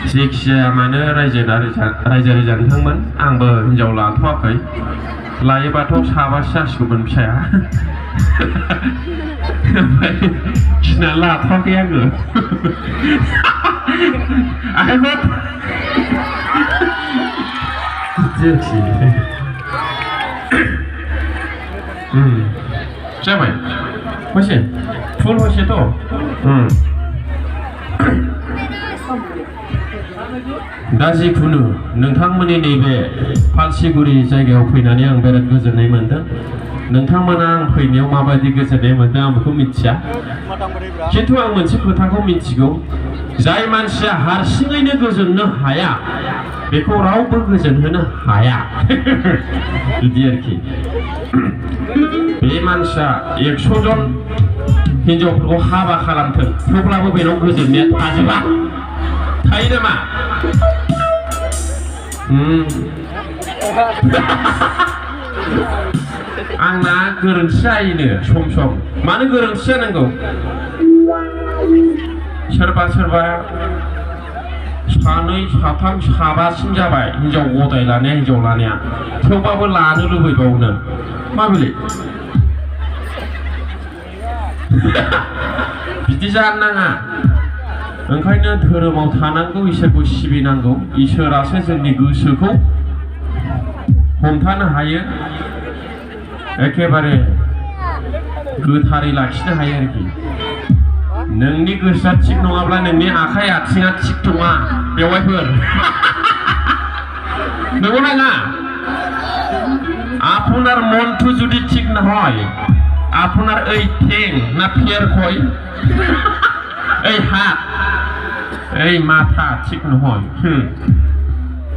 जायखिजाया मानो रायजो राजानो थांमोन आंबो हिनजाव लाथ'वाखै लायोबाथ' साबासो जासिगौमोन फिसाया ओमफ्राय गिना लाथ'वाखै आङो आंबो जाबाय हयसे फुल हयसेथ' दा जिखुनु नोंथांमोननि नैबे फालसिगुरि जायगायाव फैनानै आं बिराद गोजोननाय मोनदों नोंथांमोना आं फैनायाव माबायदि गोजोननाय मोनदों आं बेखौ मिथिया खिन्थु आं मोनसे खोथाखौ मिथिगौ जाय मानसिया हारसिङैनो गोजोननो हाया बेखौ रावबो गोजोनहोनो हाया बिदि आरोखि बे मानसिया 100 जन हिनजावफोरखौ हाबा खालामथों थेवब्लाबो बेनाव गोजोननाया थाजोबा थायो नामा आंना गोरोन्थि जायोनो सम मानो गोरोन्थि जानांगौ सोरबा 2, 3, 4 जाबाय हिनजाव गदाय हिनजाव लानाया थेवबाबो लानो लुबैबावनो माबोरै बिदि जानो नाङा ओंखायनो धोरोमाव थानांगौ इसोरखौ सिबिनांगौ इसोरासो जोंनि गोसोखौ हमथानो हायो एखेबारे गोथारै लाखिनो हायो आरोखि नोंनि गोसोआ थिग नङाब्ला नोंनि आखाइ आथिङा थिग नङा बेवहायफोर नंगौ ना আপনার মনটো যদি ঠিক না হয় আপনার এই ঠ্যাং না ফের কই এই হাত এই মাথা ঠিক নহয়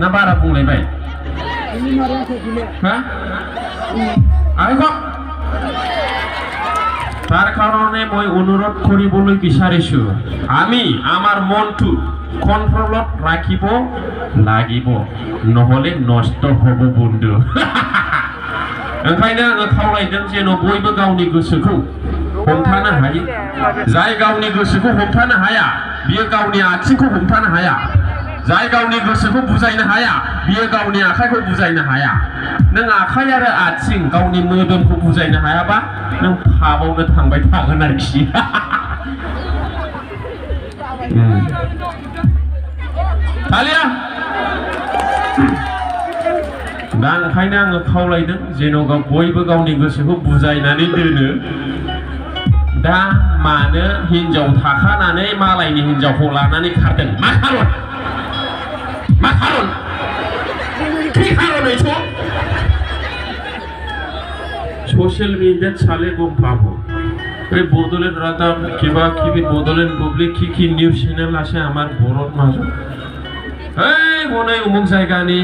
না বারা বুंलायबाय হ্যাঁ আইগো তার কারণে মই অনুরোধ কৰিবলৈ বিচাৰিছো আমি আমাৰ মনটো কন্ট্ৰলত ৰাখিব লাগিব নহলে নষ্ট হ'ব বন্ধু ओंखायनो आङो खावलायदों जेन' बयबो गावनि गोसोखौ हमथानो हायो जाय गावनि गोसोखौ हमथानो हाया बियो गावनि आथिंखौ हमथानो हाया जाय गावनि गोसोखौ बुजायनो हाया बियो गावनि आखाइखौ बुजायनो हाया नों आखाइ आरो आथिं गावनि मोदोमखौ बुजायनो हायाबा नों फाबावनो थांबाय थागोन आरोखि थालिया दा ओंखायनो आङो खावलायदों जेन' बयबो गावनि गोसोखौ बुजायनानै दोनो दा मानो हिनजाव थाखानानै मालायनि हिनजावखौ लानानै खारदों मा खारन কি কারণে সোশ্যাল মিডিয়া চালে গম পাবো এই বদলেন রাতাম কিবা কিবি বদলেন বুবলি কি নিউজ চ্যানেল আছে আমার বড়র মাজত এই মনে অমুক জায়গাनि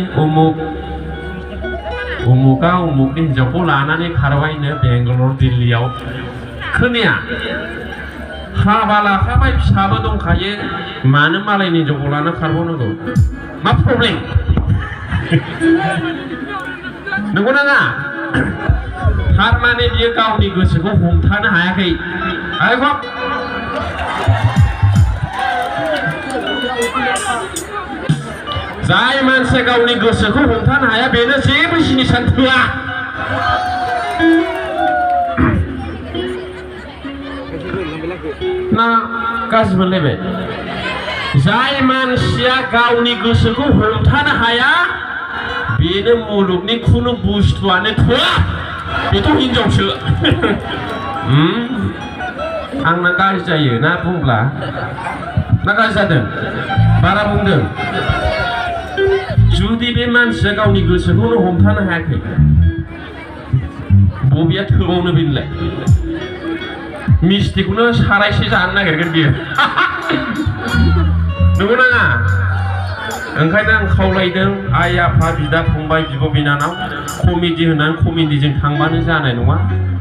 उमुका उमुकनि हिनजावखौ लानानै खारबायनो बेंगालर दिल्लीयाव खोनाया हाबा लाखाबाय फिसाबो दंखायो मानो मालायनि हिनजावखौ लाना खारबावनांगौ मा प्रब्लेम नंगौ ना थारमाने बियो गावनि गोसोखौ हमथानो हायाखै आरो जाय मानसिया गावनि गोसोखौ हमथानो हाया बेनो जेबो जिनिसानो थोआ ना गाज्रि मोनलायबाय जाय मानसिया गावनि गोसोखौ हमथानो हाया बेनो मुलुगनि खुनु बुस्थुआनो थोआ बेथ' हिनजावसो आंना गाज्रि जायो ना बुंब्ला ना गाज्रि जादों बारा बुंदों जुदि बे मानसिया गावनि गोसोखौनो हमथानो हायाखै बबेया थोबावनो बेनोलाय मिस्टिखौनो सारायसे जानो नागिरगोन बियो नंगौ ना ओंखायनो आं खावलायदों आइ आफा बिदा फंबाय बिब' बिनानाव कमेडि होननानै कमेडिजों थांबानो जानाय नङा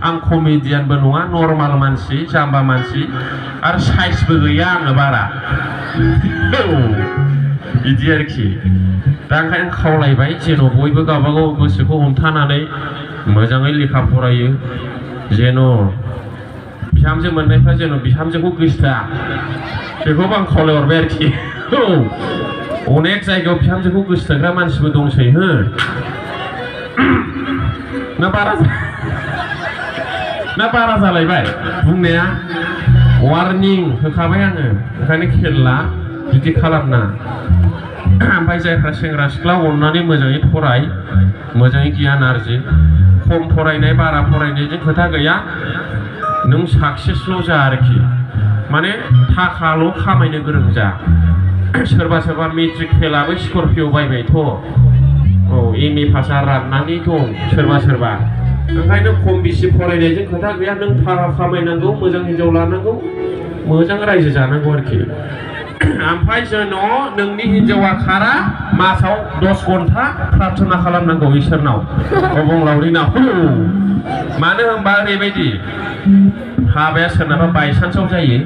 आं कमेडियानबो नङा नर्माल मानसि जाम्बा मानसि आरो साइजबो गैया आङो बारा बिदि आरोखि दा ओंखायनो खावलायबाय जेन' बयबो गावबागाव गोसोखौ हमथानानै मोजाङै लेखा फरायो जेन' बिहामजो मोननायफ्रा जेन' बिहामजोखौ गोसोथोआ बेखौबो आं खावलायहरबाय आरोखि औ अनेक जायगायाव बिहामजोखौ गोसोथोग्रा मानसिबो दंसै हो ना बारा जालायबाय बुंनाया वार्निं होखाबाय आङो ओंखायनो खेल ला बिदि खालामना ओमफ्राय जायफ्रा सेंग्रा सिख्ला अननानै मोजाङै फराय मोजाङै गियान आरजि खम फरायनाय बारा फरायनायजों खोथा गैया नों साक्सेसल' जा आरोखि माने थाखाल' खामायनो गोरों जा सोरबा मेट्रिक फेलाबो स्करपिय' बायबायथ' औ एम ए पासआ राननानै दं सोरबा ओंखायनो खम बेसि फरायनायजों खोथा गैया नों थाखा खामायनांगौ मोजां हिनजाव लानांगौ मोजां रायजो जानांगौ आरोखि ओमफ्राय जेन' नोंनि हिनजावा खारा मासाव 10 घन्टा प्रार्थना खालामनांगौ इसोरनाव अबंलावरिनाव मानो होनबा ओरैबायदि हाबाया सोरनाबा बायसान्सआव जायो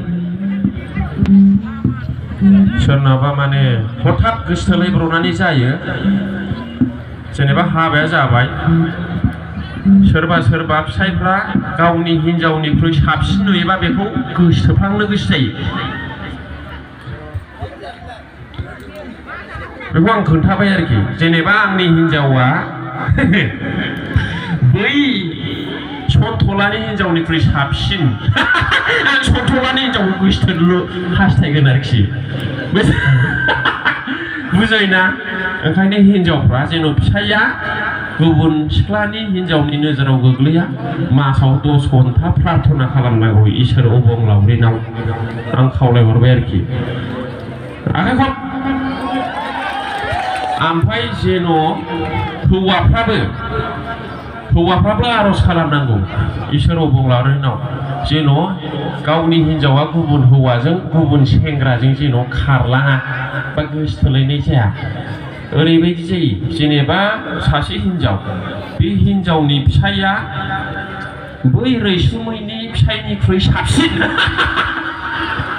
सोरनाबा माने हठात गोसोथोलायब्र'नानै जायो जेनेबा हाबाया जाबाय सोरबा फिसायफ्रा गावनि हिनजावनिख्रुइ साबसिन नुयोबा बेखौ गोसोथोफ्लांनो गोसो जायो बेखौ आं खोन्थाबाय आरोखि जेनेबा आंनि हिनजावा बै सनथलानि हिनजावनिख्रुइ साबसिन आं सनथलानि हिनजावखौ गोसोथोनो हास्थायगोन आरोखि बुजायना ओंखायनो हिनजावफ्रा जेन' फिसाइया गुबुन सिख्लानि हिनजावनि नोजोराव गोग्लैया मासाव 10 घन्टा प्रार्थना खालामनांगौ इसोर अबंलावरिनाव आं खावलायहरबाय आरोखि आखाइ ओमफ्राय जेन' हौवाफ्राबो आर'ज खालामनांगौ इसोर अबंलावरिनाव जेन' गावनि हिनजावा गुबुन हौवाजों गुबुन सेंग्राजों जेन' खारलाङा बा गोसोथोलायनाय जाया ओरैबायदि जायो जेनेबा सासे हिनजाव बे हिनजावनि फिसाइया बै रैसुमैनि फिसाइनिख्रुइ साबसिन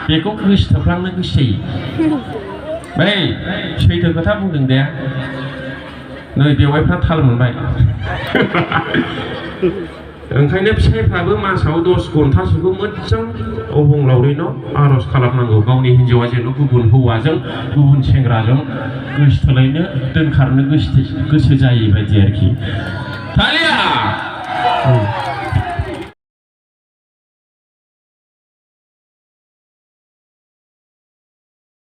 बेखौ गोसोथोफ्लांनो गोसो जायो बै सैथो खोथा बुंदों दे नै बेवाइफ्रा थाल मोनबाय ओंखायनो फिसाइफ्राबो मासाव 10 घन्टासोखौ मोजां अबंलावरिनाव आर'ज खालामनांगौ गावनि हिनजावा जेन' गुबुन हौवाजों गुबुन सेंग्राजों गोसोथोलायनो दोनखारनो गोसो जायै बायदि आरोखि थालिया